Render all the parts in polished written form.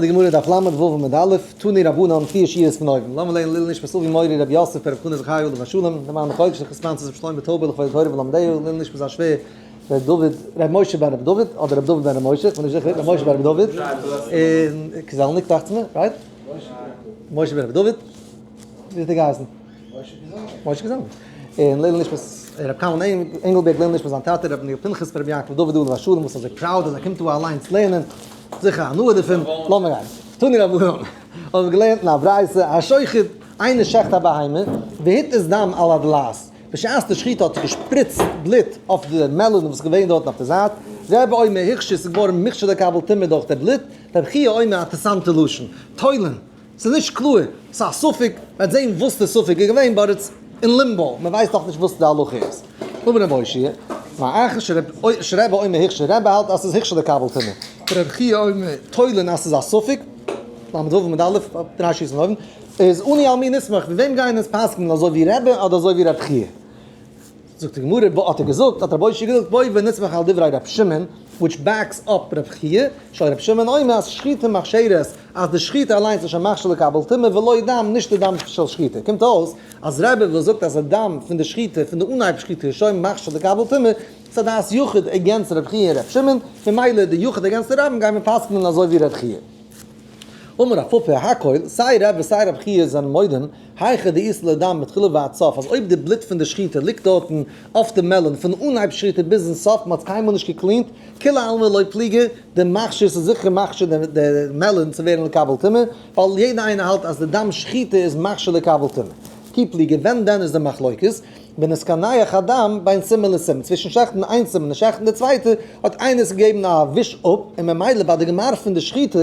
די גמרא דף ל' ו' עמוד א', תנו רבנן, פיר שורות פון אויבן, לאמיר לערנען לעילוי נשמת אבי מורי רבי יוסף ברב חנא זכרי' עליו השלום, למען החודש זכות ספאנסערס רבי שלמה טויבער לכבוד התורה ולומדיה, לעילוי נשמת זיין שווער ר' דוד, ר' משה בן ר' דוד, אדער ר' דוד בן ר' משה, כ'בין נישט זיכער, ר' משה בן ר' דוד, אין קזעלניק דאכט זיך מיר, right? משה בן ר' דוד, ווי האט ער געהייסן? משה קזעלניק. און לעילוי נשמת ר' קלמן ענגלבערג, לעילוי נשמת זיין טאטע ר' פנחס בן ר' יעקב דוד עליו השלום וואס איז אזוי proud אז ער קומט דא אליינס לערנען. זיכער הנאה דערפון, לאמיר גיין. תנו רבנן, האבן געלערנט אין א ברייתא, השוחט, איינער שעכט א בהמה, והתיז דם על הדלעת, בשעת די שחיטה האט זיך געשפריצט בלוט אויף די melon וואס איז געווען דארטן אויף די זייט, רבי אומר הוכשר, ס'איז געווארן מוכשר לקבל טומאה דורך די בלוט, רבי חייא אומר א אינטערעסאנטע לשון, תולין, ס'איז נישט קלאר, ס'איז א ספק, מ'וועט זען וואס די ספק איז געווען, but it's אין limbo, מ'ווייסט נאכנישט וואס די הלכה איז. אמר רבי אושעיא, מאחר שרבי אומר הוכשר, רבי האלט אז ס'איז הוכשר לקבל טומאה, רבי חייא אומר תולין אז ס'איז א ספק, ל' ו' עמוד א', דריי שורות פון אויבן, איז אנו על מי נסמוך, ווי וועם גייען אונז פסק'נען אזוי ווי רבי אדער אזוי ווי רבי חייא? זאגט די גמרא, האט ער געזאגט, האט רבי אושעיא געזאגט, בואי ונסמוך על דברי רבי שמעון, which backs up רבי חייא, שהיה רבי שמעון אומר אז שחיטה מכשירת, אז די שחיטה אליינס איז שוין מכשיר לקבל טומאה ולא דם, נישט די דם של שחיטה. קומט אויס אז רבי וואס זאגט אז די דם פון די שחיטה, פון די אנהייב שחיטה איז שוין מכשיר לקבל טומאה, איז א דעת יחיד against רבי חייא און רבי שמעון, ממילא די יחיד against די רבים גייען מיר פסק'נען אזוי ווי רבי חייא. אמר רב פפא, הכל, סיי רבי סיי רבי חייא זענען מודים, היכא דאית ליה דם מתחילה ועד סוף, אז אויב די בלוט פון די שחיטה ליגט דארטן אויף די melon פון אנהייב שחיטה ביזן סוף, מען האט עס קיינמאל נישט גע clean ט, כולי עלמא לא פליגי, דמכשיר ס'איז זיכער מכשיר די melon צו ווערן לקבל טומאה, ווייל יעדער איינער האלט אז די דם שחיטה איז מכשיר לקבל טומאה. כי פליגי, ווען דען איז די מחלוקת? בנתקנח הדם בין סימן לסימן, צווישן שעכטן איין סימן און שעכטן די צווייטע, האט איינער עס געגעבן א וויש אפ, און ממילא ביי די גמר פון די שחיטה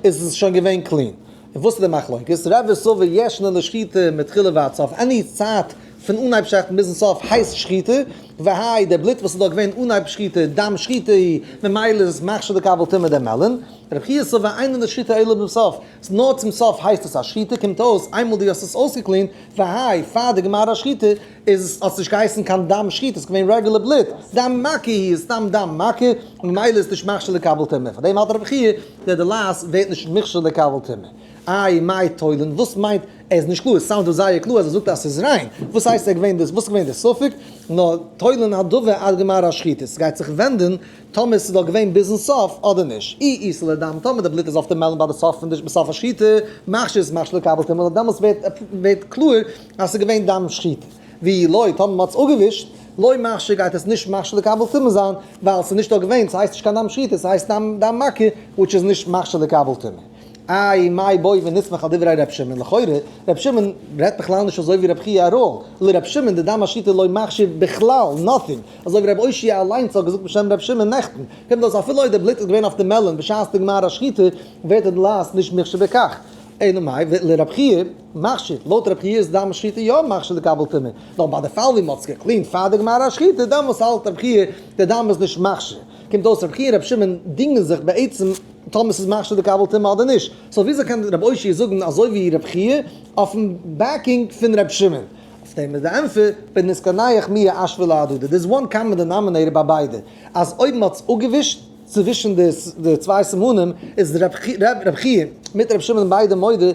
איז עס שוין געווען clean. און וואס איז די מחלוקת? רבי סבר ישנה לשחיטה מתחילה ועד סוף, any צייט פון אנהייב שעכטן ביזן סוף הייסט שחיטה, והאי די בלוט וואס איז דארט געווען אנהייב שחיטה, דם שחיטה היא, ממילא איז עס מכשיר לקבל טומאה דעם melon, רבי חייא סבר אינה לשחיטה אלא בסוף, נאר צום סוף הייסט עס א שחיטה, קומט אויס איינמאל דו האסט עס אויסגע clean ט, והאי, פאר די גמר השחיטה איז עס האט נישט געהייסן קיין דם שחיטה, עס איז געווען regular בלוט, דם מכה היא איז סתם דם מכה, און ממילא איז נישט מכשיר לקבל טומאה, פאר דעם האלט רבי חייא דער דלעת ווערט נישט מכשיר לקבל טומאה. איי מאי תולין, וואס מיינט ער איז נישט קלאר, עס sound דא זייער קלאר אז ער זאגט אז ס'איז ריין, וואס הייסט ער געווען דאס, וואס איז געווען די ספק, נאר תולין הדבר עד גמר השחיטה, ס'גייט זיך ווענדן טאמער ס'איז דאך געווען ביזן סוף אדער נישט. אי איתא ליה דם, טאמער די בלוט איז אויף די melon ביי די סוף פון די בסוף השחיטה, מכשיר איז מכשיר לקבל טומאה, דעמאלטס ווערט ווערט קלאר אז ס'איז געווען דם שחיטה. ואי לא, טאמער מ'האט עס אפגעווישט, לא מכשיר גייט עס נישט מכשיר לקבל טומאה זיין, ווייל ס'איז נישט דא געווען, ס'הייסט נישט קיין דם שחיטה, ס'הייסט דם דם מכה, which איז נישט מכשיר לקבל טומאה. איי מאי בואי ונסמוך על דברי ר' שמעון, לכאורה ר' שמעון רעדט בכלל נישט אזוי ווי ר' חייא אראל, לר' שמעון די דם השחיטה לא מכשיר בכלל, nothing, אזוי ווי ר' אושעיא אליינס האט געזאגט בשם ר' שמעון נעכטן, קומט אויס אפילו אויב די בלוט איז געווען אויף די melon בשעת די גמר השחיטה ווערט די דלעת נישט מוכשר בכך, אלא מאי לר' חייא מכשיר, לויט ר' חייא איז דם שחיטה יא מכשיר לקבל טומאה, נאר ביי די פאל ווי מ'האט עס גע clean ט פאר די גמר השחיטה דעמאלס האלט ר' חייא די דם איז נישט מכשיר, קומט אויס ר' חייא און ר' שמעון דינגען זיך בעצם טאמער ס'איז מכשיר לקבל טומאה אדער נישט. so וויאזוי קען רבי אושעיא זאגן אזוי ווי רבי חייא אויפן backing פון רבי שמעון? אויף דעם איז די ענטפער, בנתקנח מיהא אשוי להדדי. There's one common denominator ביי ביידע, אז אויב מ'האט עס אפגעווישט צווישן די צוויי סימנים, איז רבי חייא מיט רבי שמעון ביידע מודה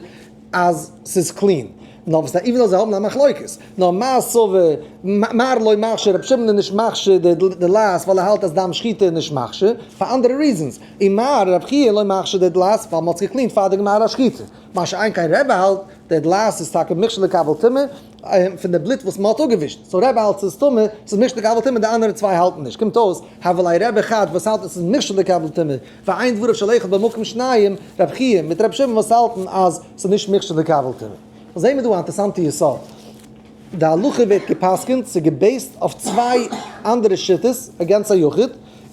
אז ס'איז clean. נאר וואס even though זיי האבן א מחלוקת. נאר מר סבר, מר לא מכשיר, רבי שמעון איז נישט מכשיר די דלעת ווייל ער האלט אז דם שחיטה איז נישט מכשיר, פאר אנדערע reasons. און מר רב חייא לא מכשיר די דלעת ווייל מ'האט עס גע clean ט פאר די גמר השחיטה. מה שאין כן רבי האלט די דלעת איז טאקע מכשיר לקבל טומאה פון די בלוט וואס מ'האט אפגעווישט. so רבי האלט ס'איז טמא, ס'איז מכשיר לקבל טומאה די אנדערע צוויי האלטן נישט. קומט אויס, הוה ליה רבי חד וואס האלט עס איז מכשיר לקבל טומאה, ואין דבריו של אחד במקום שניים, רב חייא מיט רב שמעון וואס האלטן אז ס'איז נישט מכשיר לקבל טומאה. זעהן מיר דא א אינטערסאנטע יסוד. די הלכה ווערט גע'פסק'נט, ס'איז גע base ט אויף צוויי אנדערע שיטות, against א יחיד,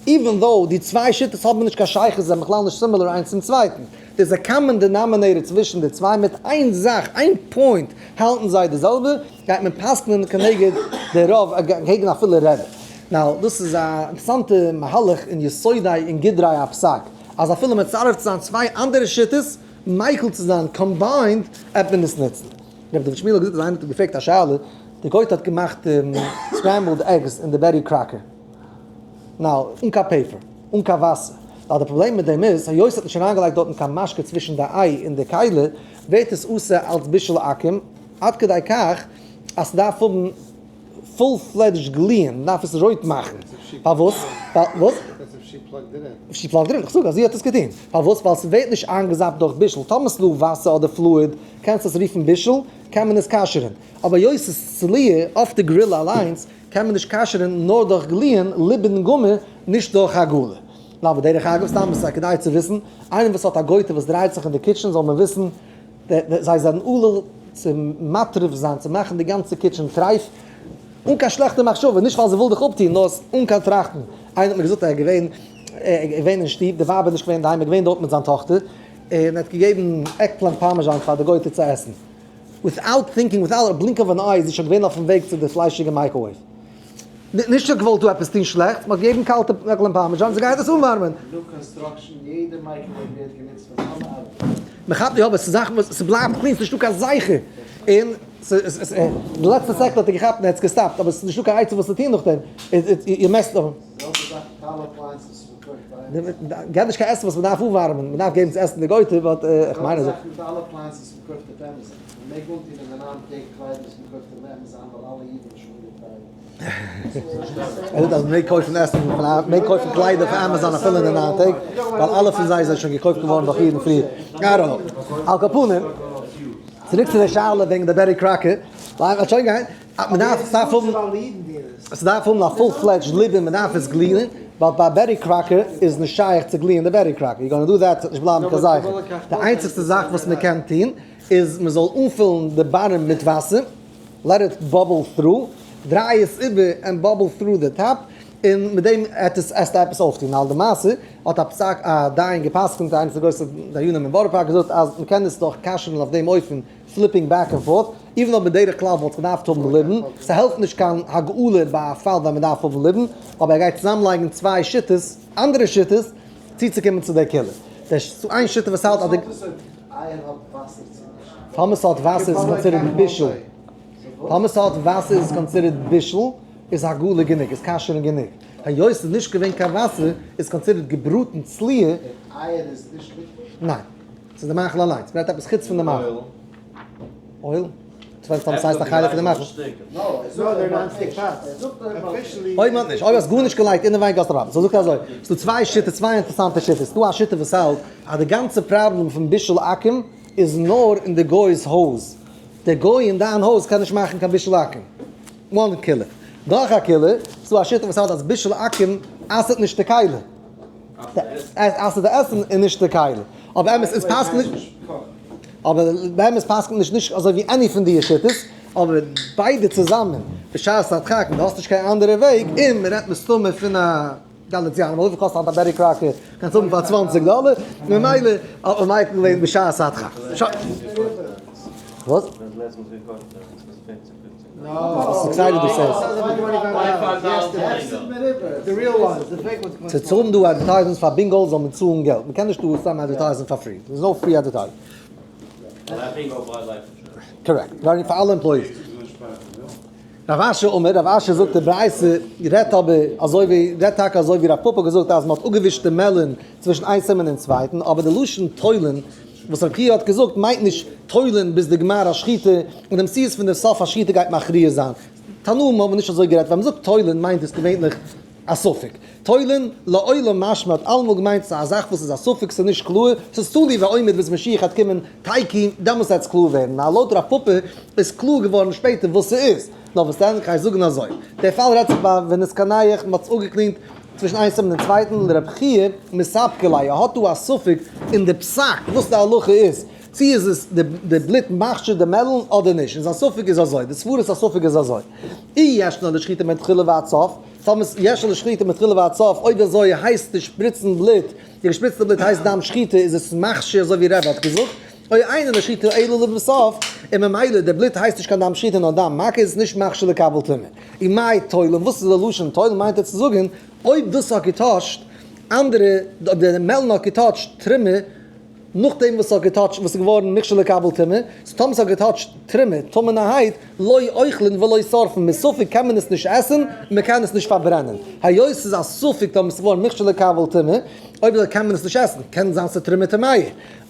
even though די צוויי שיטות האבן נישט קיין שייכות, זיי זענען בכלל נישט similar איינס צום צווייטן. דער איז א common denominator צווישן די צוויי, מיט איין זאך, איין point האלטן זיי די זעלבע, גייט מען פסק'נען כנגד די רוב, קעגן אפילו רבי. Now, דאס איז א אינטערעסאנטע מהלך אין יסודי און גדרי הפסק, אז אפילו מצרף צו זיין צוויי אנדערע שיטות, מיקל צו זיין combined, עט מען עס נוצן. רבי דוד שמיל האט געזאגט אז איינער האט אים געפרעגט א שאלה, די גויטע האט געמאכט scrambled eggs אין די Betty Crocker, now, אן קיין פעפער, אן קיין וואסער. ווייל די פראבלעם מיט דעם איז, היות ס'האט נישט אריינגעלייגט דארטן קיין משקה צווישן די איי און די כלי, ווערט עס אסור אלס בישול עכו"ם, עד כדי כך אז ס'דארף האבן full fledged גליען, מ'דארף עס רויט מאכן. פארוואס? ווייל וואס? She plugged in, כ'זאג אז זי האט עס געטון. פארוואס? ווייל ס'ווערט נישט איינגעזאפט דורך בישול. טאמער ס'דא וואסער אדער fluid, קענסטו עס רופן בישול, קען מען עס כשר'ן. אבער היות ס'איז צליה אויף די grill אליינס, קען מען נישט כשר'ן נאר דורך גליען, ליבון גמור, נישט דורך הגעלה. נאר אבער דרך אגב, סתם עס איז כדאי צו וויסן, איינער וואס האט א גויטע וואס דרייט זיך אין די kitchen זאל מען וויסן, זיי זענען עלול צו מטריף זיין, צו מאכן די גאנצע kitchen טרייף, אן קיין שלעכטע מחשבה, נישט ווייל זי וויל דיך אפטון, נאר אן קיין טראכטן. איינער האט מיר געזאגט אז ער איז געווען געווען אין שטוב, די ווייב איז נישט געווען אינדערהיים, ער איז געווען דארט מיט זיין טאכטער, און ער האט געגעבן eggplant parmesan פאר די גויטע צו עסן. Without thinking, without a blink of an eye איז זי שוין געווען אויפן וועג צו די פליישיגע microwave. נישט זי האט געוואלט דא עפעס טון שלעכטס, מען האט געגעבן קאלטע eggplant parmesan, זי גייט עס אנווארמען. New construction, יעדע microwave ווערט גענוצט פאר אלע ארבעט. מען כאפט יא אבער ס'איז זאכן וואס ס'בלייבט clean, ס'נישטא קיין זכר. און די לעצטע second האט ער געכאפט און ער האט עס געסטאפט, אבער ס'איז נישטא קיין עצה וואס צו טון נאכדעם. איר מעסט אויף. זעלבע זאך מיט אלע appliances וואס מ'קויפט ביי Amazon. געב נישט קיין עסן וואס מ'דארף אנווארעמען, מ'דארף געבן צו עסן די גויטע, but איך מיין זעלבע זאך מיט אלע appliances וואס מ'קויפט אויף Amazon. מ'מעג אנטון אין די ניין טעג קליידער וואס מ'קויפט אויף Amazon ווייל אלע אידן האבן שוין אנגעטרייט. ער זאגט אז מ'מעג קויפן עסן פון א, מ'מעג קויפן קליידער פון Amazon אפילו אין די ניין טעג, ווייל אלע פון זיי זענען שוין געקויפט געווארן דורך אידן פריער. I don't know. על כל פנים, צוריק צו די שאלה וועגן די Betty Crocker, ווייל שוין גיין, אז מ'דארף, ס'דארף האבן, ס'דארף האבן א full fledged ליבון, מ'דארף עס גליען, ווייל ביי Betty Crocker איז נישט שייך צו גליען די Betty Crocker, you gonna do that, ס'וועט נישט בלייבן קיין זכר. די איינציגסטע זאך וואס מ'קען טון, איז מ'זאל אנפילן די bottom מיט וואסער, let it bubble through, דריי עס איבער and bubble through the top, און מיט דעם עט עס עסטו עפעס אויפטון. ווייל די מעשה האט א פסק א דיין געפסקנט, איינער פון די גרויסע דיינים אין בארא פארק געזאגט אז מ'קען עס דאך כשר'ן אויף דעם אופן, flipping back and forth, even אויב בדרך כלל וואלט געדארפט האבן ליבון, ס'העלפט נישט קיין הגעלה ביי א פאל ווען מ'דארף האבן ליבון, אבער ער גייט צוזאמלייגן צוויי שיטות, אנדערע שיטות, צוצוקומען צו דער קולא. דער איין שיטה וואס האלט אז די. טאמער ס'האט וואסער איז considered בישול. טאמער ס'האט וואסער איז considered בישול, איז הגעלה גענוג, איז כשר'ן גענוג. היות ס'איז נישט געווען קיין וואסער, איז considered געבראטן צליה. אייער איז נישט liquid? ניין. ס'איז די מאכל אליינס. מ'רעדט עפעס חוץ פון די מאכל. Oil? צו ס'הייסט א חלק פון די מאכל. אויב מ'האט נישט, אויב האסט גארנישט געלייגט אינעווייניג האסטו א פראבלעם. So זאגט ער אזוי, ס'דא צוויי שיטות, צוויי אינטערעסאנטע שיטות. ס'דא א שיטה וואס האלט אז די גאנצע פראבלעם פון בישול עכו"ם איז נאר אין די גוי'ס הויז. דער גוי אין דיין הויז קען נישט מאכן קיין בישול עכו"ם. One קולא. נאך א קולא, ס'דא א שיטה וואס האלט אז בישול עכו"ם אסר'ט נישט די כלי. אסר'ט די עסן און נישט די כלי. אבער אמת איז פסק'נט נישט, אבער באמת פסק'נט נישט נישט אזוי ווי any פון די שיטות, אבער ביידע צוזאמען בשעת הדחק און דו האסט נישט קיין אנדערע וועג, און מ'רעדט מסתמא פון א גאליציאנער, ווייל וויפיל קאסט היינט א Betty Crocker? קענסט האבן פאר 20 דאלער, ממילא האט מען מייקל געווען בשעת הדחק. שוין. וואס? צו צאלן דא advertisements פאר bingo זאל מען צאלן געלט, מען קען נישט דא סתם advertise ן פאר free, there is no free advertising. Correct, פאר אלע employees. רב אשי אמר, רב אשי זאגט די ברייתא רעדט אבער אזוי ווי, רעדט טאקע אזוי ווי רב פפא האט געזאגט אז מען האט אפגעווישט די מעלין צווישן איין סימן און צווייטן, אבער די לשון תולין וואס רב חייא האט געזאגט מיינט נישט תולין ביז די גמר השחיטה, און די מציאות פון די סוף השחיטה גייט מכריע זיין. תנאים האבן נישט אזוי גערעדט, ווען מ'זאגט תולין מיינט עס געווענליך א ספק. תולין לעולם משמע האט אלעמאל געמיינט ס'איז א זאך וואס איז א ספק, ס'איז נישט קלאר, ס'איז תלוי ועומד ביז משיח העט קומען תיקו, דעמאלס העט עס קלאר ווערן. נאר לויט רב פפא איז קלאר געווארן שפעטער וואס ס'איז. נאר וואס דען, כ'גיי זאגן אזוי. דער פאל רעדט זיך ביי ונתקנח, מ'האט עס אפגעקלינט צווישן איין סימן און צווייטן, לרב חייא מספקא ליה, ער האט דא א ספק אין די פסק וואס די הלכה איז, צו איז עס די בלוט מכשיר די מעלן אדער נישט, און זיין ספק איז אזוי, די סברת הספק איז אזוי, אי ישנה לשחיטה מתחילה ועד סוף, טאמער ישנה לשחיטה מתחילה ועד סוף, אויב אזוי הייסט די שפריצן בלוט, די געשפריצטע בלוט הייסט דם שחיטה איז עס מכשיר אזוי ווי רבי האט געזאגט, או אינה לשחיטה אלא לבסוף, און ממילא די בלוט הייסט נישט קיין דם שחיטה נאר דם מכה איז עס נישט מכשיר לקבל טומאה. ומאי תולין, וואס איז די לשון תולין מיינט ער צו זאגן אויב דאס האט געטאטשט אנדערע, אויב די מעלן האט געטאטשט תרומה. נאכדעם וואס ס'האט געטאטשט וואס איז געווארן מוכשר לקבל טומאה, so טאמער ס'האט געטאטשט תרומה, טמא'נערהייט, לא אוכלין ולא שורפין, מספק קען מען עס נישט עסן און מען קען עס נישט פארברענען, היות ס'איז א ספק טאמער ס'איז געווארן מוכשר לקבל טומאה, אויב אזוי קען מען עס נישט עסן, קען זיין ס'איז תרומה טמאה,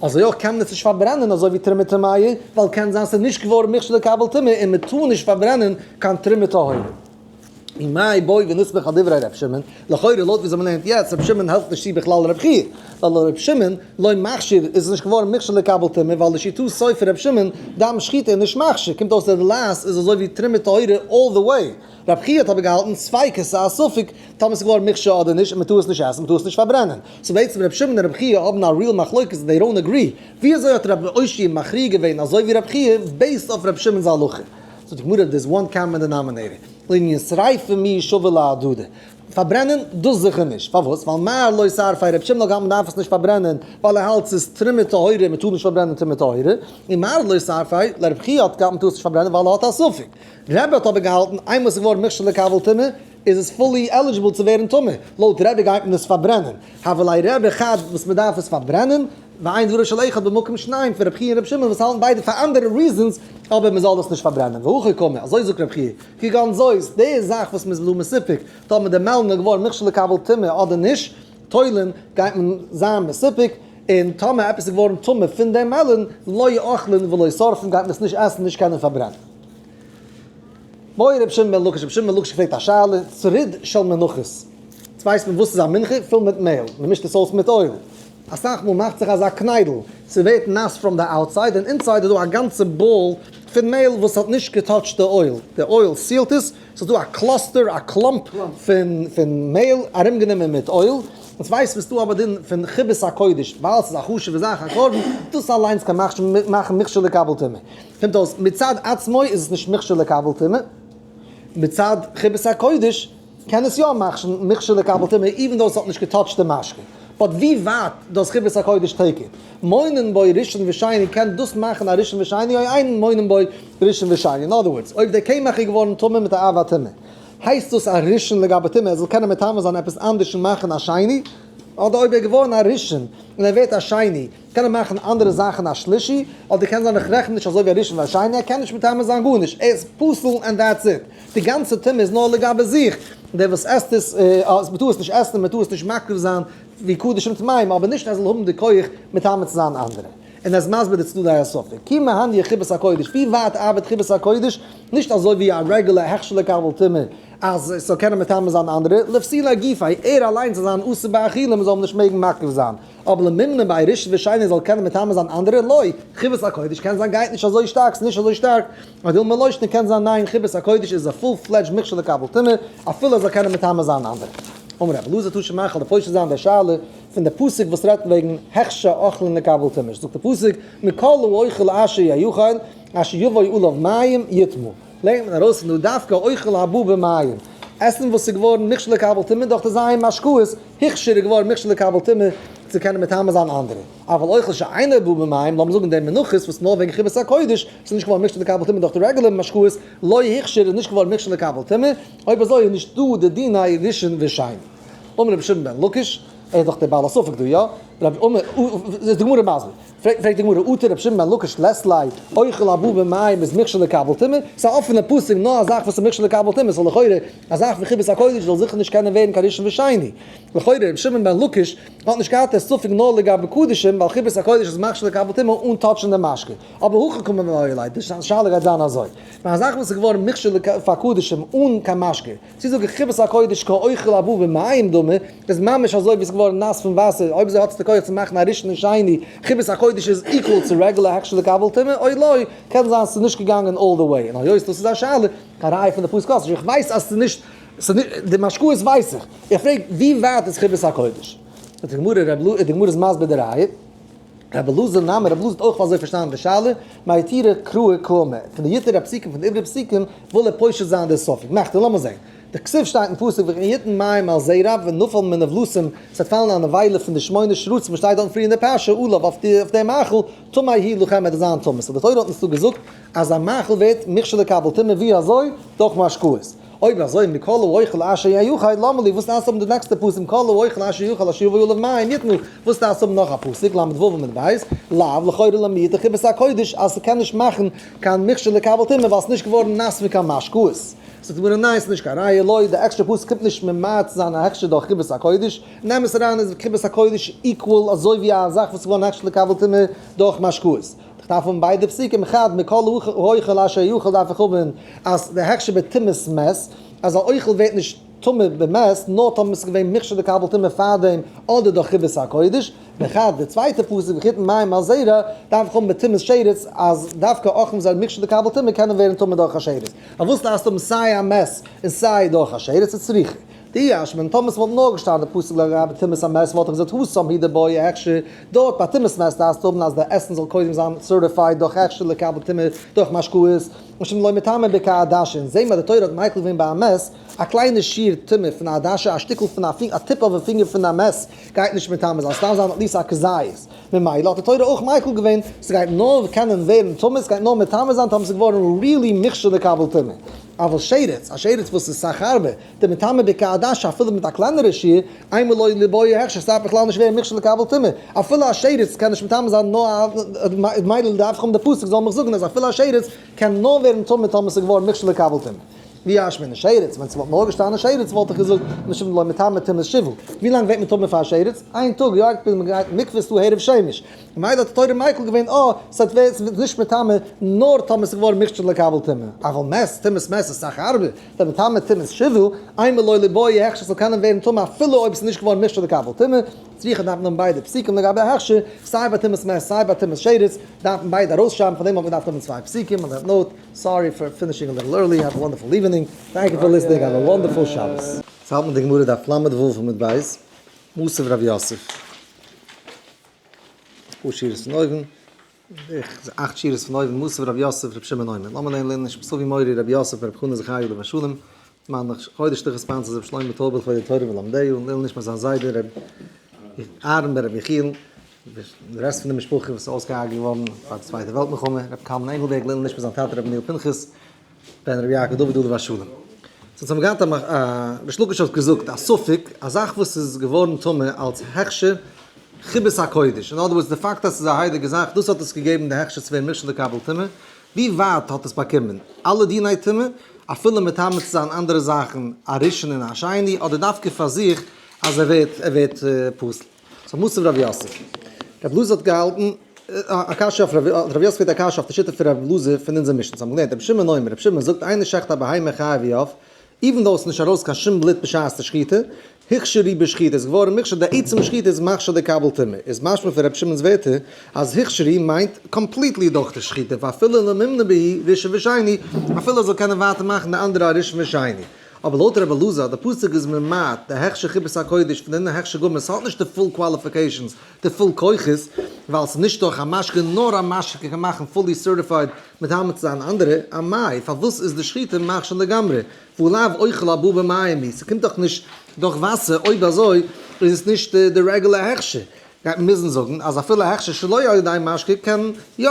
אזוי אויך קען מען עס נישט פארברענען אזוי ווי תרומה טמאה, ווייל קען זיין ס'איז נישט געווארן מוכשר לקבל טומאה און מען טאר נישט פארברענען קיין תרומה טהורה. ומאי בעי ונסמוך על דברי ר' שמעון, לכאורה לויט וויאזוי מ'לערנט יעצט, ר' שמעון העלפט נישט צו בכלל ר' חייא, ווייל ר' שמעון לא מכשיר איז נישט געווארן מוכשר לקבל טומאה ווייל לשיטתו פון ר' שמעון דם שחיטה איז נישט מכשיר, קומט אויס אז די לעז איז אזוי ווי תרומה טהורה all the way. ר' חייא האט אבער געהאלטן ספיקות ס'איז א ספק טאמער ס'איז געווארן מוכשר אדער נישט און מ'טאר עס נישט עסן מ'טאר עס נישט פארברענען. so בעצם ר' שמעון און ר' חייא האבן א real מחלוקת they don't agree. וויאזוי האט ר' אושעיא מכריע געווען אזוי ווי ר' חייא based אויף ר' שמעון'ס הלכה? זאגט די גמרא there's one common denominator, לענין שריפה מיהא שווה להדדי, פארברענען דאס זיכער נישט, פארוואס? ווייל מר לא שרפיה רבי שמעון האט געהאלטן מ'דארף עס נישט פארברענען ווייל ער האלט ס'איז תרומה טהורה און מ'טאר נישט פארברענען תרומה טהורה, און מר לא שרפיה לרבי חייא האט געהאלטן מ'טאר עס נישט פארברענען ווייל ער האט א ספק, רבי האט אבער געהאלטן איינמאל ס'איז געווארן מוכשר לקבל טומאה איז עס fully eligible צו ווערן טמא, לויט רבי גייט מען עס פארברענען, הוה ליה רבי חד וואס מ'דארף עס פארברענען, ואין דברו של אחד במקום שניים פון רבי חייא און רבי שמעון וואס האלטן ביידע פאר אנדערע reasons אבער מען זאל דאס נישט פארברענען והכי קאמר אזוי זאגט רבי חייא כגון זאת די זאך וואס מען איז דא מסופק טאמער די מעלן איז געווארן מוכשר לקבל טומאה אדער נישט תולין גייט מען זיין מסופק און טאמער עפעס איז געווארן טמא פון דעם מעלן לא אוכלין ולא שורפין גייט מען עס נישט עסן נישט קענען פארברענען. בעי רבי שמעון בן לקיש רבי שמעון בן לקיש פרעגט א שאלה צריד של מנחות יעצט ווייסט מען וואס איז א מנחה פול מיט מעהל מען מישט עס אויס מיט oil אסאך מאל מאכט זיך אזא קניידל, ס'ווערט נאס from the outside און inside איז דא א גאנצע ball פון מעהל וואס האט נישט געטאטשט די oil, די oil sealט עס, ס'איז דא א cluster, א clump פון מעהל ארומגענומען מיט oil, אונז ווייסט מיר ס'דא אבער דין פון חיבת הקודש, ווייל ס'איז א חשוב'ע זאך א קרבן, דאס אליינס קען מאכן מוכשר לקבל טומאה. קומט אויס מצד עצמו איז עס נישט מוכשר לקבל טומאה, מצד חיבת הקודש קען עס יא מאכן מוכשר לקבל טומאה even though עס האט נישט געטאטשט די משקה. but ווי ווייט דאס חיבת הקודש take it? מונין בו ראשון ושני קען דאס מאכן א ראשון ושני או אין מונין בו ראשון ושני? אין other words אויב דער קמח איז געווארן טמא מיט א אב הטומאה הייסט דאס א ראשון לגבי טומאה ער זאל קענען מטמא זיין עפעס אנדערש און מאכן א שני? אדער אויב ער איז געווארן א ראשון און ער ווערט א שני קען ער מאכן אנדערע זאכן א שלישי, אדער קען זיין איך רעכן נישט אזוי ווי א ראשון והשני, ער קען נישט מטמא זיין גארנישט, ער איז פסול and that's it, די גאנצע טומאה איז נאר לגבי זיך, דער וואס עסט עס, אז מ'טאר עס נישט עסן און מ'טאר עס נישט מקריב זיין ווי קדשים טמאים, אבער נישט ער זאל האבן די כח מטמא צו זיין אנדערע. און ער איז מסביר די צדדי הספק, כי מהניא חיבת הקודש, ווי ווייט ארבעט חיבת הקודש, נישט אזוי ווי א רעגולער הכשר לקבל טומאה, אז עס זאל קענען מטמא זיין אנדערע, לפסולי גופיה, ער אליינס זאל זיין אסור באכילה, מ'זאל אים נישט מעגן מקריב זיין. אבער למימנא ביי ראשון ושני זאל קענען מטמא זיין אנדערע לא, חיבת הקודש קען זיין גייט נישט אזוי שטארק ס'נישט אזוי שטארק, או דילמא לא שנא קען זיין ניין חיבת הקודש איז א full fledged מכשול לקבל טומאה אפילו ער זאל קענען מטמא זיין אנדערע. אמר רבי אלעזר תא שמע כ'וועל דיר פושט זיין די שאלה פון די פסוק וואס רעדט וועגן הכשר אוכלין לקבל טומאה זאגט די פסוק מכל האוכל אשר יאכל אשר יבוא עליו מים יטמא לערנט מען ארויס פון דא דווקא אוכל הבא במים עסן וואס איז געווארן מוכשר לקבל טומאה דורך די ז' משקאות הכשר איז געווארן מוכשר לקבל טומאה צו קענען מטמא זיין אנדערע, אבל אוכל שאינו בא במים, לאמיר זאגן די מנחות וואס נאר וועגן חיבת הקודש, ס'איז נישט געווארן מוכשר לקבל טומאה דורך די רעגולער משקאות, לא הוכשר איז נישט געווארן מוכשר לקבל טומאה, אויב אזוי איז נישט דא די דיני ראשון ושני. אמר רבי שמעון בן לקיש, ער איז דאך דער בעל הספק דא, יא? רבי אמר, איז די גמרא מסביר. פרעגט די גמרא, אטו רבי שמעון בן לקיש לית ליה, אוכל הבא במים איז מוכשר לקבל טומאה? ס'איז א אפענע פסוק נאר א זאך וואס איז מוכשר לקבל טומאה, so לכאורה א זאך ווי חיבת הקודש זאל זיכער נישט קענען ווערן קיין ראשון ושני. לכאורה רבי שמעון בן לקיש האט נישט געהאט די ספק נאר לגבי קדשים ווייל חיבת הקודש איז מכשיר לקבל טומאה אן טאטשן די משקה. אבער הכי קא מיבעיא ליה, די שאלה גייט זיין אזוי, ווען א זאך וואס איז געווארן מוכשר פאר קדשים אן קיין משקה, צו זאגן חיבת הקודש כאוכל הבא במים דמי, איז ממש אזוי ווי עס איז געווארן נאס פון וואסער, אויב אזוי האט עס די כח צו מאכן א ראשון און שני, חיבת הקודש איז equal צו רעגולער הכשר לקבל טומאה, או לא, קען זיין ס'איז נישט געגאנגען all the way, און היות דאס איז א שאלה, קיין ראיה פון די פסוק האסט נישט, איך ווייס אז ס'איז נישט, די משקאות ווייס איך, איך פרעג ווי ווייט איז חיבת הקודש? זאגט די גמרא, די גמרא איז מסביר די ראיה. רבי אלעזר נמי, רבי אלעזר האט אויך אזוי פארשטאנען די שאלה, מאיתירא קראי קאמר, פון די יתר הפסוקים פון די איבריגע פסוקים וויל ער פושט זיין די ספק, מאכט ער, לאמיר זען, די כתוב שטייט אין פסוק וכן יתן מים על זרע ונפל מנבלתם, ס'וועט פאלן א נבילה פון די שמונה שרצים וואס שטייט דארטן פריער אין די פרשה עליו אויף דעם מאכל, טמא הוא לכם וועט עס זיין טמא, so די תורה האט אונז דא געזאגט אז א מאכל ווערט מוכשר לקבל טומאה ווי אזוי? דורך משקאות. אויב אזוי מכל האוכל אשר יאכל, למה לי, וואס דארפסטו האבן די נעקסטע פסוק מכל האוכל אשר יאכל אשר יבוא עליו מים יטמא, וואס דארפסטו האבן נאך א פסוק, ל' ו' עמוד ב', לאו לכאורה למעוטי חיבת הקודש אז ס'קען נישט מאכן קיין מכשול לקבל טומאה ווייל ס'נישט געווארן נאס פון קיין משקאות. זאגט די גמרא ניין ס'נישט קיין ראיה לוי, די עקסטרע פסוק קומט נישט ממעט זיין א הכשר דורך חיבת הקודש, נעם עס אריין איז חיבת הקודש equal אזוי ווי א זאך וואס איז געווארן הכשר לקבל טומאה דורך משקאות. איך דארף האבן ביידע פסוקים, אחד מכל האוכל אשר יאכל דארף איך האבן אז די הכשר בטומאת מת, אז א אוכל ווערט נישט טמא במת נאר טאמער עס איז געווען מוכשר לקבל טומאה פארדעם אדער דורך חיבת הקודש, ואחד די צווייטע פסוק וכיתן מים על זרע דארף איך האבן בטומאת שרץ אז דווקא אוכלים וואס זענען מוכשר לקבל טומאה קענען ווערן טמא דורך א שרץ. פארוואס דארפסטו האבן סיי א מת און סיי דורך א שרץ? איז צריכה. די אש ווען טאמער ס'וואלט נאר געשטאנען די פסוק לגבי טומאת המת וואלט איך געזאגט התם הוא דבעי הכשר, דארט ביי טומאת מת דארפסטו האבן אז די עסן זאל קודם זיין certified דורך הכשר לקבל טומאה דורך משקאות, משום דלא מטמא בכעדשה, און זעהן מיר אז די תורה האט מיקל געווען ביי א מת, א קליינע שיעור טומאה פון א עדשה א שטיקל פון א פינגער א tip of a finger פון א מת גייט נישט מטמא זיין, ס'דארף זיין at least א כזית, ממילא האט די תורה אויך מיקל געווען ס'גייט נאר קענען ווערן טמא ס'גייט נאר מטמא זיין טאמער ס'איז געווארן really מוכשר לקבל טומאה. אבל שרץ, א שרץ וואס איז סאך הארבער, דמטמא בכעדשה אפילו מיט א קלענערע שיעור, אימא לא ליבעי הכשר ס'דארף בכלל נישט ווערן מוכשר לקבל טומאה, אפילו א שרץ קען נישט מטמא זיין נאר א מילא דארף איך האבן די פסוק זאל מיך זאגן אז אפילו א שרץ קען נאר ווערן טמא טאמער ס'איז געווארן מוכשר לקבל טומאה. ואי אשמעינן שרץ, ווען ס'וואלט נאר געשטאנען שרץ וואלט איך געזאגט משום דלא מטמא טומאת שבעה, ווי לאנג ווערט מען טמא פאר א שרץ? איין טאג, יא ביז מ'גייט אין מקווה ס'דא הערב שמש, ממילא האט די תורה מיקל געווען אה, ס'האט ווער ס'ווערט נישט מטמא נאר טאמער ס'איז געווארן מוכשר לקבל טומאה, אבל מת, טומאת מת איז סאך הארבער, דמטמא טומאת שבעה, אימא לא ליבעי הכשר ס'זאל קענען ווערן טמא אפילו אויב ס'איז נישט געווארן מוכשר לקבל טומאה, צריכא דארף מען האבן ביידע פסוקים לגבי הכשר, סיי ביי טומאת מת סיי ביי טומאת שרץ, דארף מען ביידע ארויסשרייבן פאר דעם האט מען געדארפט האבן צוויי פסוקים, on that note, sorry for finishing a little early, have a wonderful evening, thank you for listening, have a wonderful שבת. יעצט האלט מען די גמרא דף ל"ו עמוד ב', מתיב רב יוסף. אפאר שורות פון אויבן, בערך אכט שורות פון אויבן, מתיב רב יוסף רב שמעון אומר, לאמיר לערנען לערנען נישט מסובי מורי רבי יוסף רבי חנא זכרי' עליו השלום, מיין חודש תחת sponsors רבי שלמה טויבעל פאר די תורה ולמדיה, לערנען נישט מיט זיין זיידע רבי אהרן בן רבי יחיאל, די רעסט פון די משפחה וואס איז אויסגעהארגעט געווארן פאר די צווייטע וועלט מלחמה, רבי קלמן ענגלבערג, לערנען נישט מיט זיין טאטע רבי ניל פנחס, בן רבי יעקב דוד עליו השלום. סאו אונז האבן געהאט א ריש לקיש האט געזאגט א ספק, א זאך וואס איז געווארן טמא אלס הכשר חיבת הקודש, in other words די פאקט אז ס'איז א הייליגע זאך דאס האט עס געגעבן די הכשר צו ווערן מוכשר לקבל טומאה, ווי ווייט האט עס באקומען אלע דיני טומאה, אפילו מטמא צו זיין אנדערע זאכן א ראשון און א שני, אדער דווקא פאר זיך אז ער ווערט ער ווערט פסול. סאו מתיב רב יוסף. רב אלעזר האט געהאלטן א קשיא אויף רב יוסף פרעגט א קשיא אויף די שיטה פון רב אלעזר פון אונזער משנה. סאו האבן געלערנט רבי שמעון אומר, רבי שמעון זאגט אינו שוחט הבהמה חיה ועוף, even though עס איז נישט ארויס קיין שום בלוט בשעת די שחיטה, הוכשרו בשחיטה איז געווארן מוכשר די עצם שחיטה איז מכשיר לקבל טומאה, איז משמע פון רבי שמעון'ס ווערטער אז הוכשרו מיינט completely דורך די שחיטה ואפילו למימנא בהו ראשון ושני, אפילו ער זאל קענען ווייטער מאכן די אנדערע א ראשון ושני. אבער לויט רבי אלעזר, די פסוק איז ממעט די הכשר חיבת הקודש פון די הכשר גמור, ס'האט נישט די full qualifications, די full כוחות, ווייל ס'איז נישט דורך א משקה, נאר א משקה קען מאכן fully certified מטמא צו זיין אנדערע, אמאי, פארוואס איז די שחיטה מכשיר לגמרי? והא לאו אוכל הבא במים הוא, ס'קומט דאך נישט דורך וואסער, אויב אזוי איז עס נישט די רעגולער הכשר. גייט מען מוזן זאגן אז אפילו הכשר שלא על ידי משקה קען יא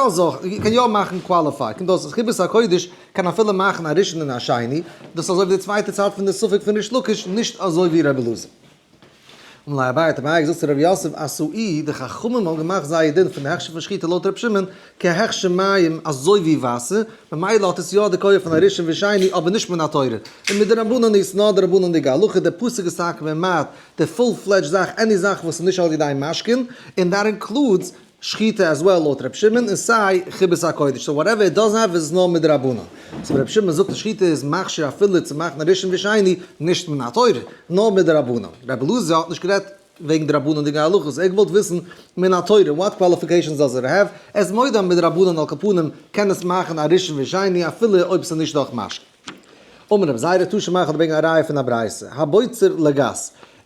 קען יא מאכן qualify, קומט אויס אז חיבת הקודש קען אפילו מאכן א ראשון און א שני, דאס איז אזוי ווי די צווייטע צד פון די ספק פון ריש לקיש, נישט אזוי ווי רבי אלעזר. אמר ליה אביי, האט אביי געזאגט צו רב יוסף, אתאי, די חכמים האבן געמאכט זייער דין פון די הכשר פון שחיטה לויט רבי שמעון, כהכשר מים, אזוי ווי וואסער, ממילא האט עס יא די כח פון א ראשון ושני, אבער נישט מן התורה. און מדרבנן איז נאר דרבנן'דיגע הלכה, דער פסוק איז טאקע ממעט די full fledged זאך, any זאך וואס איז נישט על ידי משקין, און that includes שחיטה as well לויט ר' שמעון, און סיי חיבת הקודש, so whatever it doesn't have איז נאר מדרבנן. so ר' שמעון זאגט אז שחיטה איז מכשיר אפילו צו מאכן א ראשון ושני, נישט מן התורה, נאר מדרבנן. ר' אלעזר האט נישט גערעדט וועגן דרבנן'דיגע הלכות, ער האט געוואלט וויסן מן התורה, what qualifications does it have, ער איז מודה אז מדרבנן על כל פנים קען עס מאכן א ראשון ושני אפילו אויב ס'איז נישט דורך משקין. אמר רבי זירא תא שמע איך האב דערוועגן א ראיה פון א ברייתא, הבוצר לגת,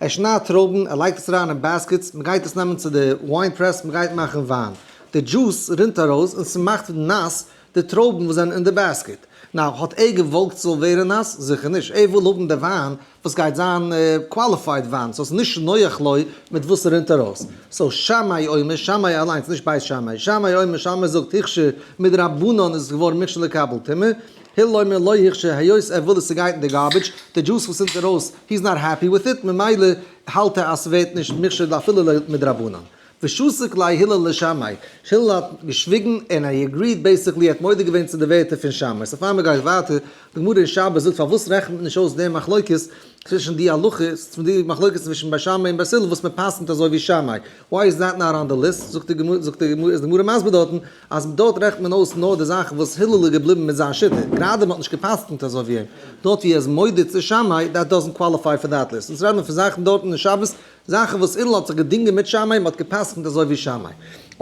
ער שניידט טרויבן, ער לייגט עס אריין אין baskets, מען גייט עס נעמען צו די wine press, מען גייט מאכן וויין, די דזשוס רינט ארויס און ס'מאכט נאס די טרויבן וואס זענען אין די basket, now האט ער געוואלט ס'זאל ווערן נאס? זיכער נישט, ער וויל האבן די וויין וואס גייט זיין qualified וויין, so ס'איז נישט נוח לו מיט וואס ס'רינט ארויס. so שמאי אומר, שמאי אליינס, נישט בית שמאי, שמאי אומר, שמאי זאגט הוכשר מדרבנן איז עס געווארן מוכשר לקבל טומאה. הלל אומר לא הוכשר היות ער וויל עס ס'גייט אין די garbage, די דזשוס וואס קומט ארויס, he is not happy with it, ממילא האלט ער אז ס'ווערט נישט מוכשר אפילו מדרבנן. ושתק ליה הלל לשמאי, הלל האט געשוויגן און he agreed basically, ער האט מודה געווען צו די ווערטער פון שמאי. So פאר מ'גייט ווייטער, די גמרא אין שבת זאגט פארוואס רעכנט מען נישט אויס די מחלוקת צווישן די הלכות, פון די מחלוקת צווישן בית שמאי און בית הלל וואס מען פסק'נט אזוי ווי שמאי, why is that not on the list, זאגט די גמרא, זאגט די גמרא, איז די גמרא מסביר דארטן אז דארט רעכנט מען אויס נאר די זאכן וואס הלל איז געבליבן מיט זיין שיטה, גראדע מען האט נישט געפסק'נט אזוי ווי אים, דארט ווי ער איז מודה צו שמאי, that doesn't qualify for that list, אונז רעדן מיר פון זאכן דארטן אין שבת, זאכן וואס הלל האט זיך געדינגען מיט שמאי און מען האט געפסק'נט אזוי ווי שמאי.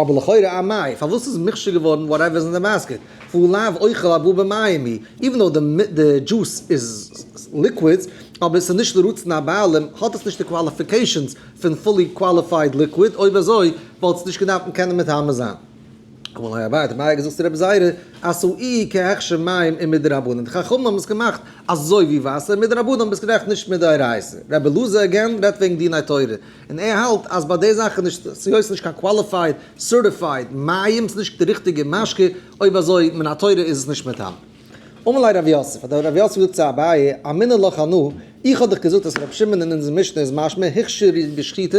אבער לכאורה אמאי, פארוואס איז מוכשר געווארן whatever איז אין די basket? והא לאו אוכל הבא במים הוא, even though די דזשוס איז liquids, אבער עס איז נישט לרצון הבעלים, האט עס נישט די qualifications פון fully qualified liquid, אויב אזוי וואלט עס נישט געדארפט קענען מטמא זיין. אמר ליה אביי, האט אביי געזאגט צו רבי זירא, עשאוהו כהכשר מים ומדרבנן, די חכמים האבן עס געמאכט אזוי ווי וואסער, מדרבנן ביסט גערעכט נישט מדאורייתא. רבי אלעזר again רעדט וועגן דיני תורה, און ער האלט אז ביי די זאך איז נישט, ס'איז נישט קיין qualified, certified, מים, ס'איז נישט די ריכטיגע משקה, אויב אזוי מן התורה איז עס נישט מטמא. אמר ליה רב יוסף, האט רב יוסף געזאגט צו אביי, אמינא לך אנא, איך האב דיך געזאגט אז רבי שמעון אין אונזער משנה איז משמע הוכשר בשחיטה,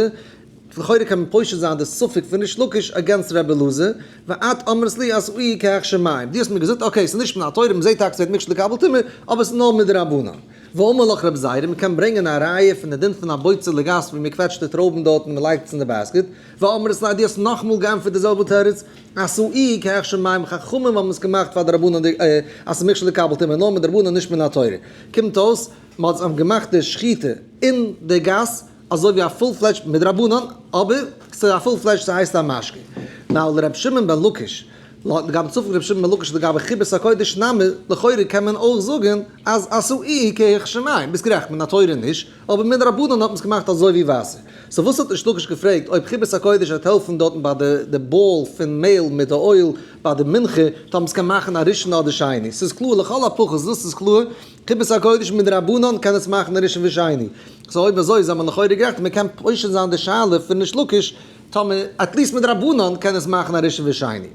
לכאורה קען מען פושט זיין די ספק פון ריש לקיש against רבי אלעזר, ואת אמרת לי עשאוהו כהכשר מים, דו האסט מיר געזאגט okay ס'איז נישט מן התורה, מ'זעט טאקע ס'ווערט מוכשר לקבל טומאה, אבער ס'איז נאר מדרבנן. ואמר לך רבי זירא, מ'קען ברענגען א ראיה פון די דין פון א בוצע לגת ווי מ'קוועטשט די טרויבן דארט און מ'לייגט עס אין די basket, ואמרת לי דו האסט נאכאמאל געענטפערט די זעלבע תירוץ, עשאוהו כהכשר מים, חכמים האבן עס געמאכט פאר די רבנן אז ס'איז מוכשר לקבל טומאה נאר מדרבנן נישט מן התורה. קומט אויס מ'האט געמאכט די שחיטה אין די גאס אזוי ווי א full fledged מדרבנן, אבער ס'איז א full fledged ס'הייסט א משקה. now לר' שמעון בן לקיש, לגבי ספק ר' שמעון בן לקיש לגבי חיבת הקודש נמי, לכאורה קען מען אויך זאגן אז עשאוהו כהכשר מים, ביסט גערעכט מן התורה נישט, אבער מדרבנן האט מען עס געמאכט אזוי ווי וואסער. So וואס האט ריש לקיש געפרעגט אויב חיבת הקודש וועט העלפן דארטן ביי די ball פון מעהל מיט די oil ביי די מנחה, טאמער ס'קען מאכן א ראשון אדער שני. ס'איז קלאר לכל הפחות דאס איז קלאר, חיבת הקודש מדרבנן קען עס מאכן א ראשון ושני. So אויב אזוי איז מען לכאורה גערעכט מען קען פושט זיין די שאלה פון ריש לקיש טאמער at least מדרבנן קען עס מאכן א ראשון ושני.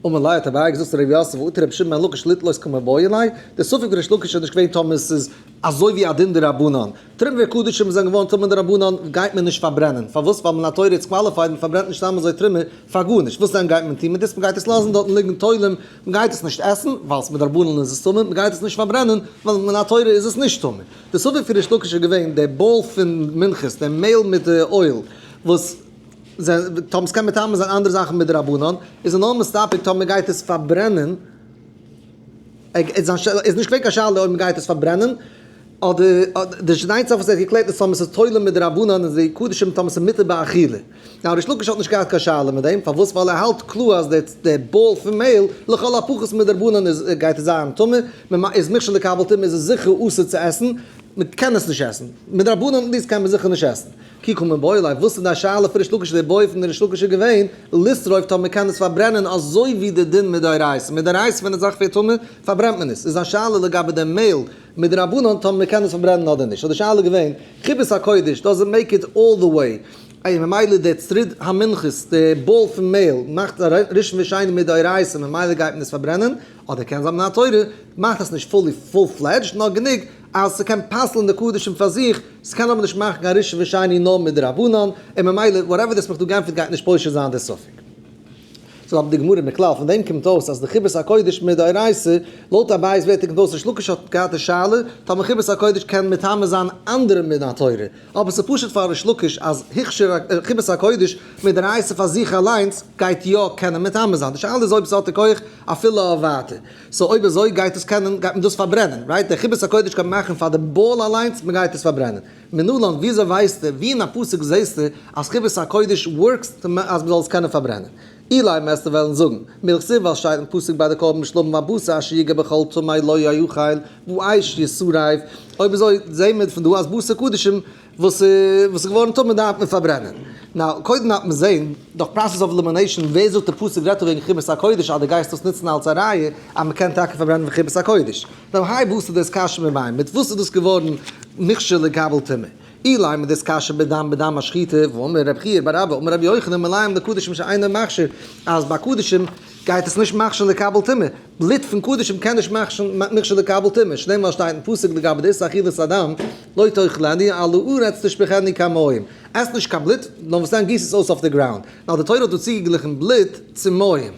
אמר ליה האט אביי געזאגט צו ר' יוסף ואטו רבי שמעון בן לקיש ליתלות קמיבעיא ליה, די ספק ריש לקיש איז נישט געווען טאמער עס איז אזוי ווי א דין דרבנן, תרומה וקדשים זענען געווארן טמא דרבנן גייט מען נישט פארברענען, פארוואס? ווייל מן התורה it's qualified מען פארברענט נישט סתם אזוי תרומה פאר גארנישט, וואס דען גייט מען טון מיט דאס? מען גייט עס לאזן דארטן ליגן תולעים, מען גייט עס נישט עסן ווייל עס מדרבנן איז עס טמא, מען גייט עס נישט פארברענען ווייל מן התורה איז עס נישט טמא. די ספק פון ריש לקיש איז געווען די ball פון מנחות, די מעהל מיט די oil וואס טאמער ס'קען מטמא זיין אנדערע זאכן מדרבנן, איז ער נאר מסתפק טאמער מ'גייט עס פארברענען, איז נישט געווען קיין שאלה אויב מ'גייט עס פארברענען, אדער די שנייצער וואס ער האט געקלערט איז טאמער ס'איז תולין מדרבנן איז די קדשים טאמער ס'איז מותר באכילה. now ריש לקיש האט נישט געהאט קיין שאלה מיט דעם, פארוואס? ווייל ער האלט קלאר אז די ball פון מעהל לכל הפחות מדרבנן איז גייט עס זיין טמא, איז מוכשר לקבל טומאה איז עס זיכער אסור צו עסן, מ'קען עס נישט עסן, מדרבנן at least קען מען זיכער נישט עסן. כי קמיבעיא ליה, וואס איז די שאלה פון ריש לקיש די בעיא פון ריש לקיש איז געווען, לשרוף טאמער מ'קען עס פארברענען אזוי ווי די דין מדאורייתא, מדאורייתא ווען א זאך ווערט טמא פארברענט מען עס, איז א שאלה לגבי די מעהל מדרבנן טאמער מ'קען עס פארברענען אדער נישט, האט די שאלה געווען, חיבת הקודש does it make it all the way, איי ממילא די צריד המנחות די ball פון מעהל מאכט א ראשון ושני מדאורייתא ממילא גייט מען עס פארברענען, אדער קען זיין מן התורה מאכט עס נישט fully full fledged נאר גענוג אז ס'קען פסל'ן די קדשים פאר זיך, ס'קען אבער נישט מאכן קיין ראשון ושני נאר מדרבנן, און ממילא whatever דאס מיך דא גענטפערט גייט נישט פושט זיין די ספק. זאגט אבער די גמרא מכלל פון דעם קומט אויס אז די חיבת הקודש מדאורייתא, לויט אביי'ס ווערטער קומט אויס ריש לקיש האט געהאט די שאלה טאמער חיבת הקודש קען מטמא זיין אנדערע מן התורה, אבער ס'איז פשוט פאר ריש לקיש אז הכשר חיבת הקודש מדאורייתא פאר זיך אליינס גייט יא קענען מטמא זיין, די שאלה איז אויב ס'האט די כח אפילו אויף ווייטער. So אויב אזוי גייט עס קענען, גייט מען דאס פארברענען, right? די חיבת הקודש קען מען מאכן פאר די ball אליינס, מען גייט עס פארברענען. מנלן, וויאזוי ווייסטו, ווי אין א פסוק זעסטו אז חיבת הקודש works אז מען זאל עס קענען פארברענען? אילימא וועסטו וועלן זאגן, מילכסיב ווייל שטייט אין פסוק ביי די קרבן שלמים הבשר אשר יגע בכל טמא לא יאכל באש ישרף, אויב אזוי זעהן מיר פון דא אז בשר קדשים וואס איז געווארן טמא דארף מען פארברענען. now קודם דארף מען זעהן, דורך process of elimination, ווער זאגט די פסוק רעדט דא וועגן חיבת הקודש אז דו גייסט דאס נוצן אלס א ראיה אז מען קען טאקע פארברענען פון חיבת הקודש. now האי בתר דאתכשר במים, מיט וואס איז דאס געווארן מוכשר לקבל טומאה? אילימא דאתכשר בדם בדם השחיטה, והאמר רב חייא בר אבא אמר רבי יוחנן מלאים לקדשים שאינו מכשיר, אז ביי קדשים גייט עס נישט מכשיר לקבל טומאה, בלוט פון קדשים קען נישט מכשיר לקבל טומאה, שנאמר שטייט אין פסוק לגבי די איסור אכילת הדם, לא תאכלנו על הארץ תשפכנו כמים, עס נישט קיין בלוט, נאר וואס דען גיס עס אויס אויף די ground, נאר די תורה האט דא צוגעגליכן בלוט צו מים.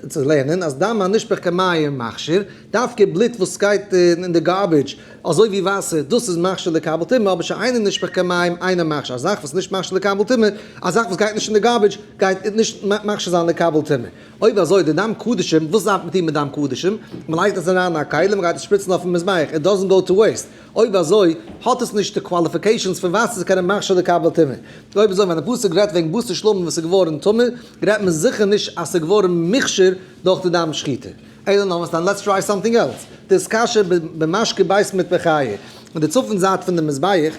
צו לערנען אז דם הנשפך כמים מכשיר, דווקא בלוט וואס גייט אין די garbage אזוי ווי וואסער, דאס איז מכשיר לקבל טומאה, אבער שאינו נשפך כמים אינו מכשיר, א זאך וואס איז נישט מכשיר לקבל טומאה, א זאך וואס גייט נישט אין די garbage גייט נישט מכשיר זיין לקבל טומאה. אויב אזוי די דם קדשים, וואס דארף מען טון מיט דם קדשים? מען לייגט עס אריין אין א כלי, מען גייט עס שפריצן אויפן מזבח, it doesn't go to waste. אויב אזוי האט עס נישט די qualifications פון וואסער צו קענען מכשיר לקבל טומאה. אויב אזוי ווען די פסוק רעדט וועגן בשר שלמים וואס איז געווארן טמא, רעדט מען זיכער נישט אז ס'איז געווארן מוכשר דורך די דם שחיטה. אלא נאר וואס דאן let's try something else. דאיתכשר במשקה בית מטבחיא. אין די צפון זייט פון די מזבח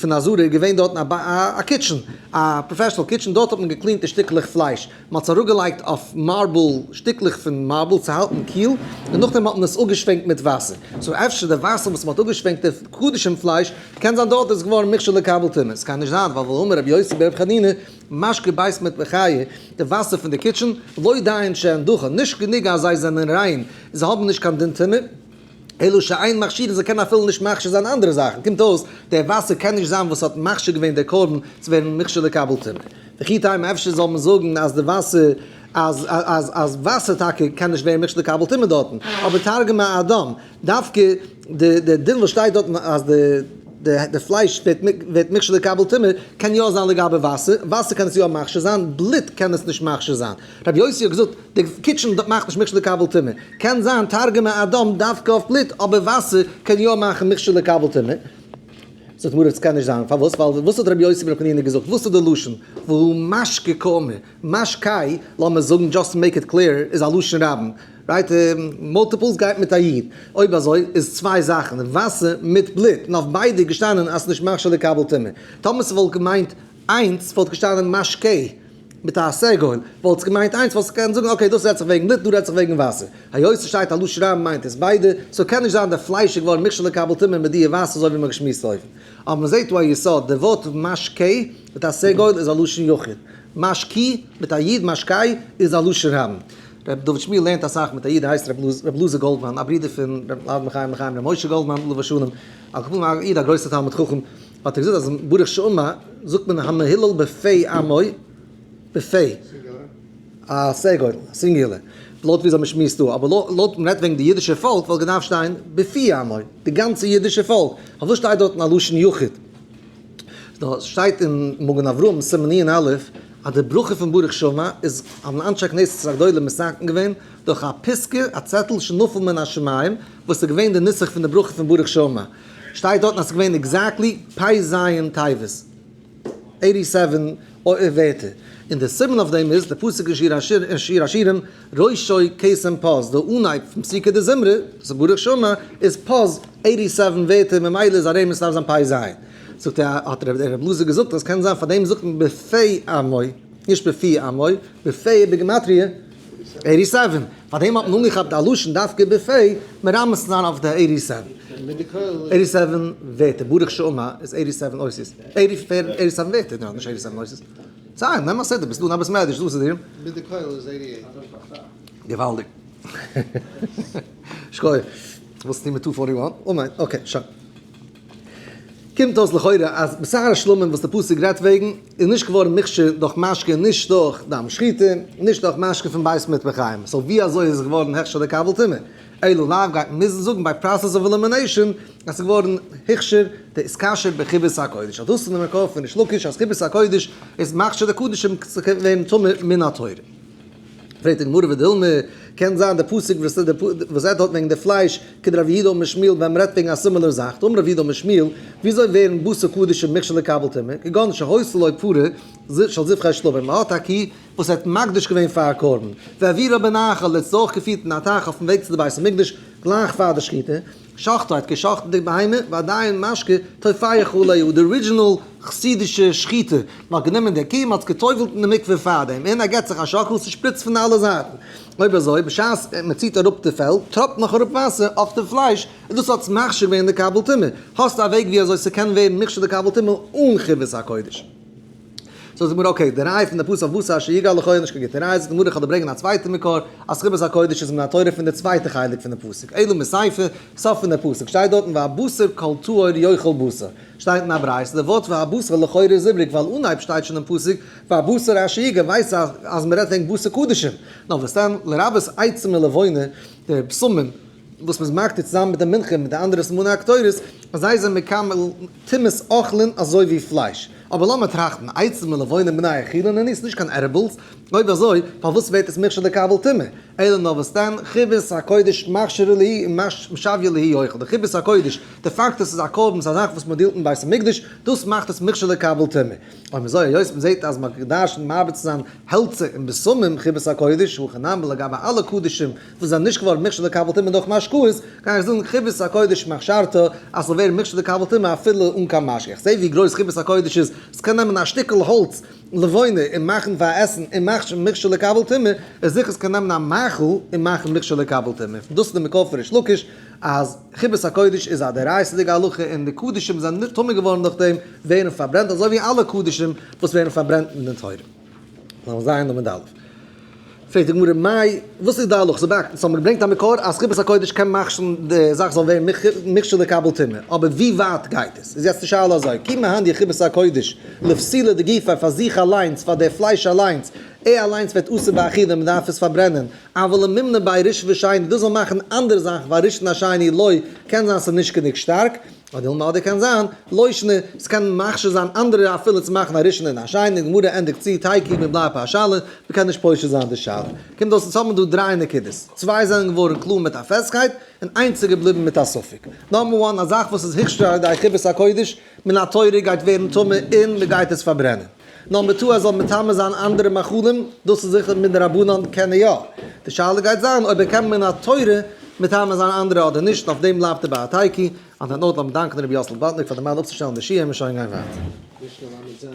פון עזרה איז געווען דארטן א kitchen, א professional kitchen, דארט האט מען געקלינט די שטיקלעך פלייש. מען האט עס אראפגעלייגט אויף marble, שטיקלעך פון marble צו האלטן קיל, און נאכדעם האט מען עס אפגעשווענקט מיט וואסער. so אפשר די וואסער וואס מען האט אפגעשווענקט די קדשים פלייש, קען זיין דארט איז געווארן מוכשר לקבל טומאה. עס קען נישט זיין, ווייל והאמר רבי יוסי ברבי חנינא, משקה בית מטבחיא, די וואסער פון די kitchen, לא דיין שהן דכן, נישט גענוג אז זיי זענען ריין, זיי האבן נישט קיין דין טומאה, אלא שאין מכשירין, זיי קענען אפילו נישט מכשיר זיין אנדערע זאכן, קומט אויס, דער וואסער קען נישט זיין וואס האט מכשיר געווען דער קרבן צו ווערן מוכשר לקבל טומאה. וכי תימא אפשר זאל מען זאגן אז די וואסער אז אז אז וואסער טאקע קען נישט ווערן מוכשר לקבל טומאה דארטן, אבער תרגמה אדם, דווקא די די דין וואס שטייט דארטן אז די די די פלייש ווערט ווערט מוכשר לקבל טומאה קען יא זיין לגבי וואסער, וואסער קען עס יא מכשיר זיין, בלוט קען עס נישט מכשיר זיין. רבי יוסי האט געזאגט, די kitchen מאכט נישט מוכשר לקבל טומאה. קען זיין תרגמה אדם דווקא אויף בלוט, אבער וואסער קען יא מאכן מוכשר לקבל טומאה. זאגט גמרא עס קען נישט זיין, פארוואס? ווייל וואס האט רבי יוסי ברבי חנינא געזאגט? וואס איז די לשון? והוא משקה קאמר, משקה, לאמיר זאגן just to make it clear, איז א לשון רבים, right? Multiples גייט מיט א יוד. אויב אזוי איז צוויי זאכן, וואסער מיט בלוט, און אויף ביידע איז געשטאנען אז ס'איז נישט מכשיר לקבל טומאה. טאמער ס'וואלט געמיינט איינס וואלט געשטאנען משקה מיט א סגול, וואלט עס געמיינט איינס וואלסטו געקענט זאגן okay דאס רעדט זיך וועגן בלוט דא רעדט זיך וועגן וואסער, היות ס'שטייט א לשון רבים מיינט עס ביידע, so קען נישט זיין די פלייש איז געווארן מוכשר לקבל טומאה מיט די וואסער אזוי ווי מ'האט געשמועסט אויבן. אבער מ'זעט דא א יסוד, די ווארט משקה מיט א סגול איז א לשון יחיד, משקי מיט א יוד משקה איז א לשון רבים. ר' דוד שמואל לערנט אסאך מיט א איד הייסט ר' אלעזר גאלדמאן א ברודער פון ר' אברהם חיים לחיים ר' משה גאלדמאן עליו השלום, על כל פנים א איד א גרויסער תלמיד חכם, האט ער געזאגט אז ברוך שאמר זאגט מען המהולל בפה עמו בפה א סגול א singular לויט וויאזוי מען שמועסט דא אבער לויט מען רעדט וועגן די אידישע פאלק וואלט געדארפט שטיין בפי עמו די גאנצע אידישע פאלק פארוואס שטייט דארטן א לשון יחיד? דאס שטייט אין מגן אברהם סימן ע"א אז די ברכה פון ברוך שאמר איז האבן אנשי כנסת הגדולה מתקן געווען דורך א פיסקא א צעטל שנפל מן השמים וואס איז געווען די נוסח פון די ברכה פון ברוך שאמר. שטייט דארטן אז ס'איז געווען exactly פ"ז תיבות, 87 ווערטער, און די סימן אויף דעם איז די פסוק אין שיר השירים ראשו כתם פז, די אנהייב פון פסוקי דזמרה, דאס איז ברוך שאמר, איז פז 87 ווערטער ממילא איז א רמז ס'דארף זיין פ"ז. זאגט ער, האט ר' אלעזר געזאגט אז קען זיין פאר דעם זאגט מען בפה עמו, נישט בפי עמו, בפה בגימטריא 87, פאר דעם האט מען אנגעכאפט א לשון דווקא בפה מרמז צו זיין אויף די 87. 87 ווערטער, ברוך שאמר איז 87 אותיות, 87 ווערטער, יא, נישט 87 אותיות. זיי, נעם א סידור, ביסט דא אין א בית מדרש, דא סידורים. מיט די כולל איז 88. געוואלדיג. שכוח. וואס טוהן מיט 241? אמן, okay, שוין. קומט אויס לכאורה אז בשר השלמים וואס די פסוק רעדט וועגן איז נישט געווארן מוכשר דורך משקה נישט דורך דם שחיטה נישט דורך משקה פון בית מטבחיים so ווי אזוי איז עס געווארן הכשר לקבל טומאה? אלא לאו גייט מען מוזן זאגן by process of elimination אז ס'איז געווארן הכשר דאיתכשר בחיבת הקודש אז דאס איז די מקור פון ריש לקיש אז חיבת הקודש איז מכשיר די קדשים צו ווערן טמא מן התורה. פרעגט די גמרא ודילמא, קען זיין די פסוק וואס רעדט דארט וועגן די פלייש, כדרב יהודה אמר שמואל ווען מ'רעדט וועגן א similar זאך, דאמר רב יהודה אמר שמואל, וויאזוי ווערן בשר קדשים מוכשר לקבל טומאה, כגון שהיתה לו פרה של זבחי שלמים, מ'האט א קי וואס ער האט מקדיש געווען פאר א קרבן, והעבירה בנחל, ער האט עס דורכגעפירט אין א טייך אויפן וועג צו די בית המקדש, גלייך פאר די שחיטה, שחטו האט געשחט'ן די בהמה, ועדיין משקה טופח עליה, די original חסידישע שחיטה, מען האט גענומען די קי, מען האט עס גע'טובל'ט אין די מקווה פארדעם, און ער געט זיך א שאקל, ס'שפריצט פון אלע זייטן. אויב אזוי, בשעת מען ציט אראפ די פעל, טראפט נאך אראפ וואסער אויף די פלייש, און דאס האט מכשיר געווען לקבל טומאה. האסט א וועג ווי אזוי ס'קען ווערן מוכשר לקבל טומאה אן חיבת הקודש. זאגט די גמרא okay, די ראיה פון די פסוק אויף בשר אשר יגע לכאורה נישט קיין גוטע ראיה, זאגט די גמרא איך וועל דיר ברענגען א צווייטע מקור, אז חיבת הקודש איז מן התורה פון די צווייטע חלק פון די פסוק, אלא מסיפא, סוף פון די פסוק שטייט דארטן והבשר כל טהור יאכל בשר, שטייט אין א ברייתא די ווארט והבשר לכאורה איז איבריג ווייל אנהייב שטייט שוין אין פסוק והבשר אשר יגע ווייסט אז מען רעדט וועגן בשר קדשים, נאר וואס דען לרבות עצים ולבונה די בשמים וואס מ'איז מקטיר צוזאמען מיט די מנחה און מיט די אנדערע סימני הקטורת, אז זיי זענען מקבל טומאת אוכלין אזוי ווי פלייש. אבער לאמיר טראכטן, עצים ולבונה בני אכילה נינהו, ס'איז נישט קיין edibles, אויב אזוי פארוואס ווערט עס מוכשר לקבל טומאה? אלא נאר וואס דען, חיבת הקודש מכשירה להו ומשוויה להו אוכל, די חיבת הקודש, די פאקט אז ס'איז א קרבן, ס'איז א זאך וואס מ'דילט אין בית המקדש, דאס מאכט עס מוכשר לקבל טומאה. אויב אזוי היות מ'זעט אז מ'האט געדרשנט מרבה צו זיין העלצער און בשמים חיבת הקודש, הכא נמי לגבי אלע קדשים וואס זענען נישט געווארן מוכשר לקבל טומאה דורך משקאות, גיי איך זאגן חיבת הקודש מכשרתו אז ס'זאל ווערן מוכשר לקבל טומאה אפילו אן קיין משקה. איך זע ווי גרויס חיבת הקודש איז, ס'קען נעמען א שטיקל האלץ לבונה און מאכן פאר עסן און מאכן מוכשר לקבל טומאה, איז זיכער ס'קען נעמען א מאכל און מאכן מוכשר לקבל טומאה. דאס איז די מקור פון ריש לקיש אז חיבת הקודש איז א דאורייתא'דיגע הלכה און די קדשים זענען טמא געווארן דורך דעם ווערן פארברענט אזוי ווי אלע קדשים וואס ווערן פארברענט אין די תורה. לאמיר זיין עמוד א'. פרעגט די גמרא מאי, וואס איז די הלכה? סאו back, so האבן מיר געברענגט א מקור אז חיבת הקודש קען מאכן די זאך זאל ווערן מוכשר לקבל טומאה, אבער ווי ווייט גייט עס? איז יעצט די שאלה אזוי, כי מהנדיר חיבת הקודש לפסילא דגופיה פאר זיך אליינס, פאר די פלייש אליינס, ער אליינס ווערט אסור באכילה, מען דארף עס פארברענען, אבל למימנא ביה ראשון ושני, דאס זאל מאכן אנדערע זאכן פאר ראשון ושני לא, קען זיין ס'איז נישט גענוג שטארק, אדער אדער קען זיין, לא שנא, ס'קען מכשיר זיין אנדערע אפילו צו מאכן א ראשון און א שני, די גמרא ענדיגט צו, תיקו מ'בלייבט ביי א שאלה, מ'קען נישט פושט זיין די שאלה. קומט אויס אונז האבן דא דריי נקודות, צוויי זענען געווארן קלאר מיט א פעסטקייט, און איינס איז געבליבן מיט א ספק. number one, א זאך וואס איז הוכשר על ידי חיבת הקודש, מן התורה גייט ווערן טמא און מ'גייט עס פארברענען. number two, ער זאל מטמא זיין אנדערע מאכלים, דאס איז זיכער מדרבנן קען ער יא. די שאלה גייט זיין אויב ער קען מן התורה מטמא זיין אנדערע אדער נישט, אויף דעם בלייבט ער ביי א תיקו. און דערנאך לאמיר דאנקען רבי יאסל בלאטניק פאר די מעלה אפצושטעלן די שיעור און שוין גיין ווייטער. משנה ל' ז'.